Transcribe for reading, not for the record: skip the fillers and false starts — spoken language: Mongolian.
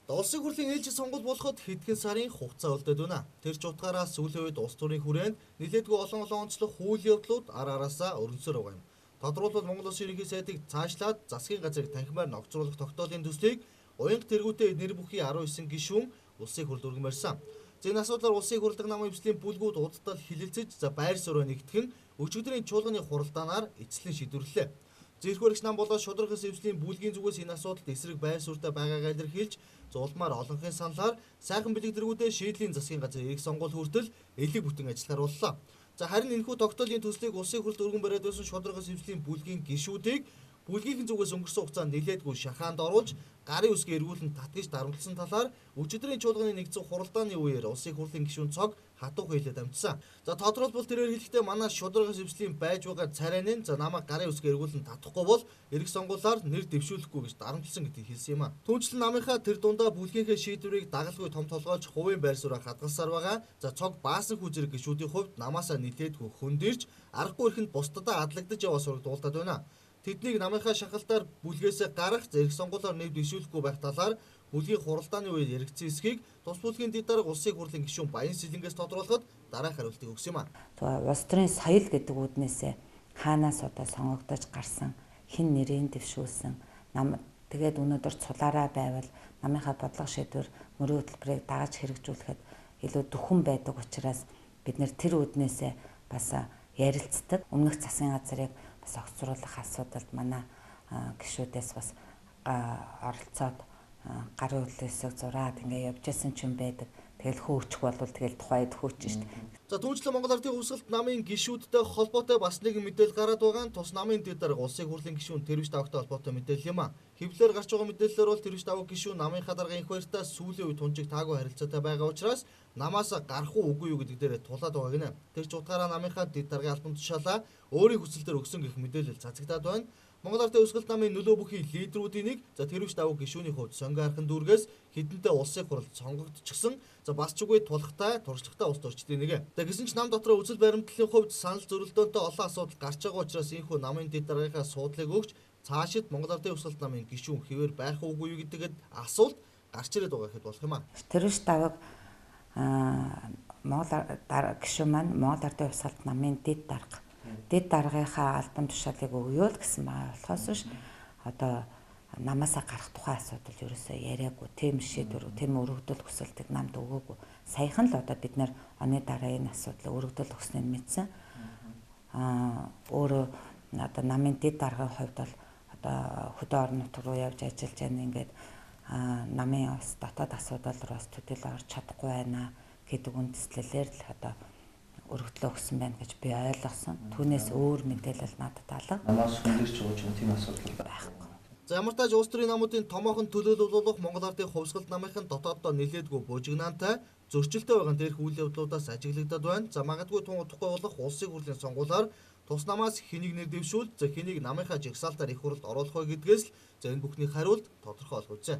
Улсын хурлын ээлжид сонгуул болоход хэдхэн сарын хугацаа үлдээд байна. Тэр ч утгаараа сүүлийн үед улс төрийн хүрээнд нэлээдгүй олон олон онцлог үйл явдлууд ар араасаа өрнөсөр байгаа юм. Тодорхойлбол Монгол Улсын Ерөнхий сайдыг цаашлаад засгийн газрыг танхимаар ногцруулах тогтоолын төслийг уянга тэргүүтээ нэр бүхий 19 гишүүн улсын хурлд өргөн барьсан. За энэ асуудлаар улсын хурл дахь намын эвслийн бүлгүүд удтал хилэлцэж за байр сууриа нэгтгэн өчигдрийн чуулганы хуралдаанаар эцэслэн шийдвэрлэлээ. Зэрх баригч нам болоод шударга ёс эвслийн бүлгийн зүгээс энэ асуудалд эсрэг байр суурьтай байгаагаа илэрхийлж зулмаар олонхын саналаар сайхан бэлэг тэргүүдээ шийдлийн засгийн газар эрх сонгуул хүртэл элэг бүтэн ажиллахаар боллоо. За харин энэхүү тогтоолын төслийг улсын хурлд өргөн бариад байсан шударга ёс эвслийн бүлгийн гишүүдийг бүлгийнхэн зүгээс өнгөрсөн хугацаанд нэлээдгүй шахаанд оруулж гарын үсгээ эргүүлэн татгаж дарамтлсан талаар өчигдрийн чуулганы нэгдсэн хуралдааны үеэр улсын хурлын гишүүн цог хатуу хэлээд амжсан. За тодорхойлбол тэрээр хэлэхдээ манай шударга зэвслийн байж байгаа царайн нь за намайг гарын үсгээ эргүүлэн татахгүй бол эрх сонгуулиар нэр дэвшүүлэхгүй гэж дарамтлсан гэдгийг хэлсэн юм а. Түүнчлэн намынхаа тэр дундаа бүлгийнхээ шийдвэрийг дагалгүй том толгойлж хувийн байр сууриа хадгалсаар байгаа. За цог баасан хүзэр гишүүдийн хувьд намаасаа нэлээдгүй хөндөрч аргагүй эрхэнд бусдадаа адлагдаж яваа сураг дуулдаад байна. Тэднийг намынхаа шахалтаар бүлгээсээ гарах зэрэг сонгуулиар нэр дэвшүүлэхгүй байх талаар бүлгийн хуралдааны үед яригдсан эсхийг тус бүлгийн дэд дарга улсын хурлын гишүүн Баян Сэлэнгээс тодруулахад дараах хариултыг өгсөн юм а. Улс төрийн соёл гэдэг үүднээсээ хаанаас одоо сонгогдож гарсан, хэн нэрийг дэвшүүлсэн, нам тэгээд өнөөдөр цулаараа байвал намынхаа бодлого шийдвэр мөрийн хөтөлбөрийг дагаж хэрэгжүүлэхэд илүү дөхөн байдаг учраас бид нэр тэр үүднээсээ бас ярилцдаг. Өмнөх засгийн газрыг бас огцруулах асуудалд манай гишүүдээс бас оролцоод гарын үлээсийг зураад ингээ явж исэн ч юм байдаг. Тэгэл хөөчих болвол тэгэл тухайд хөөч шүү дээ. За түүнчлэн Монгол Ардын хувьсгалт намын гишүүдтэй холбоотой бас нэгэн мэдээлэл гараад байгаа нь тус намын дэд дарга улсын хурлын гишүүн Тэрвш Давагтай холбоотой мэдээлэл юм а. Хэвлэлээр гарч байгаа мэдээллээр бол Тэрвш Даваг гишүүн намынхаа даргын инх баяртай сүүлийн үед тунжиг таагүй харилцаатай байгаа учраас намаас гарах уу үгүй юу гэдэг дээрээ тулаад байгаа гинэ. Тэр ч утгаараа намынхаа дэд даргын албан тушаалаа өөрийн хүсэл дээр өгсөн гэх мэдээлэл цацагдаад байна. Монгол Ардын хувьсгалт намын нөлөө бүхий лидерүүдийн нэг за Тэрвш Даваг гишүүний хувьд Сонгон архан дүүргээс хэдэнтэй улсын хурлд сонгогдчихсон. За бас ч үгүй тулахтай, туршлагатай улс төрчдийн нэг. За гэсэн ч нам дотроо үзэл баримтлалын хувьд санал зөрөлдөөнтэй олон асуудал гарч байгаа учраас энэхүү намын дэд даргынхаа суудлыг өгч цаашид Монгол Ардын хувьсгалт намын гишүүн хэвээр байх уугүй юу гэдгээд асуулт гарч ирээд байгаа гэхэд болох юм а. Тэрвш Даваг Монгол гишүүн маань Монгол Ардын хувьсгалт намын дэд дарга. Дэд даргынхаа албан тушаалыг өгье л гэсэн байгаа болохоос биш одоо намаасаа гарах тухай асуудал ерөөсөө яриаггүй, тийм шийдвэр, тийм өргөдөл хүсэлтийг намд өгөөгүй. Саяхан л одоо бид нэр оны дараа энэ асуудал өргөдөл өгснийг мэдсэн. Өөрөө одоо намын дэд даргын хувьд бол одоо хөдөө орон нутг руу явж ажиллаж байна, ингээд намын бас дотоод асуудал руу бас төдийл орж чадахгүй байна гэдэг үндэслэлээр л одоо өргөдлөө өгсөн байна гэж би ойлгосон. Түүнээс өөр мэдээлэл надад алга. Намаас хөндөрч байгаа ч юм тийм асуудал байхгүй. За ямар тааж улс төрийн намуудын томоохон төлөөлөл болох Монгол Ардын хувьсгалт намынхан дотооддоо нэлээдгүй бужигнаантай зөрчилтэй байгаа дээрх үйл явдлуудаас ажиглагдаад байна. За магадгүй тун удахгүй болох улсын хурлын сонгуулиар тус намаас хэнийг нэр дэвшүүлж, за хэнийг намынхаа жагсаалтаар их хурлд оруулах вэ гэдгээс л за энэ бүхний хариулт тодорхой болох үзье.